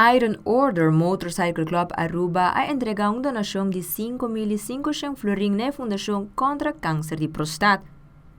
Iron Order Motorcycle Club Aruba a entrega un donacion di 5.500 florin na Fundacion contra Cancer di Prostaat.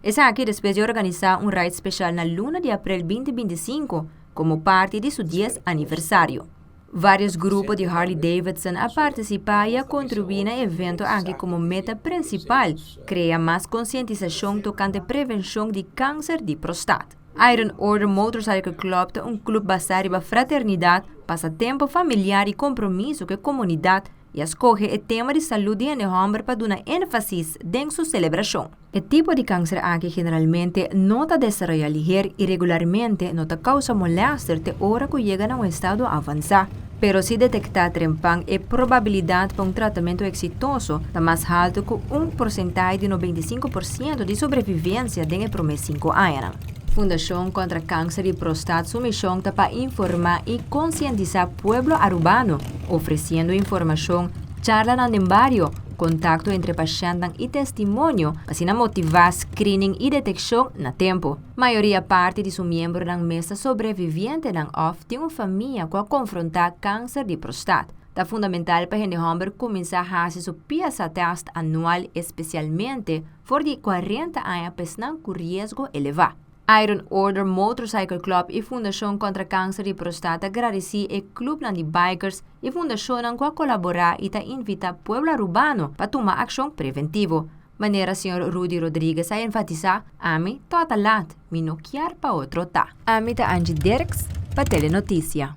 Esaki despues di organisa un ride special na luna di april 2025 como parti di su 10 aniversario. Varios grupo di Harley Davidson a participa y a contribui na e evento aki como meta principal crea mas concientisacion tocante prevencion di cancer di prostaat. Iron Order Motorcycle Club ta un club basa riba fraternidad, pasatempo familiar y compromiso cu e comunidad y a scoge e tema di salud di hende homber pa duna enfasis den su celebracion. E tipo di cancer aki generalmente no ta desaroya liher y regularmente no ta causa molester te ora cu yega na un estado avansa. Pero si detecta trempan, e probabilidad pa un tratamento exitoso ta mas halto, cu un porcentahe di 95% di sobrevivencia den e prome 5 aña. Fundacion contra Cancer di Prostaat su mision ta pa informa y concientisa pueblo arubano, ofreciendo informacion, charla den bario, contacto entre pashent y testimonio, asina motiva screening y deteccion na tempo. Mayoria parti di su miembronan mes ta sobrevivientenan of tin un famia cu a confronta cancer di prostaat. Ta fundamental pa hende homber cuminsa haci su PSA test anual, especialmente for di 40 aña pa esnan cu riesgo eleva. Iron Order Motorcycle Club y Fundacion contra Cancer di Prostaat ta gradici e club di bikers y fundacion cu a colabora y ta invita pueblo arubano pa tuma accion preventivo. Manera señor Rudy Rodriguez a enfatisa: "Ami tabata laat, mi no kier pa otro ta." Ami ta Angie Derks, pa Telenoticia.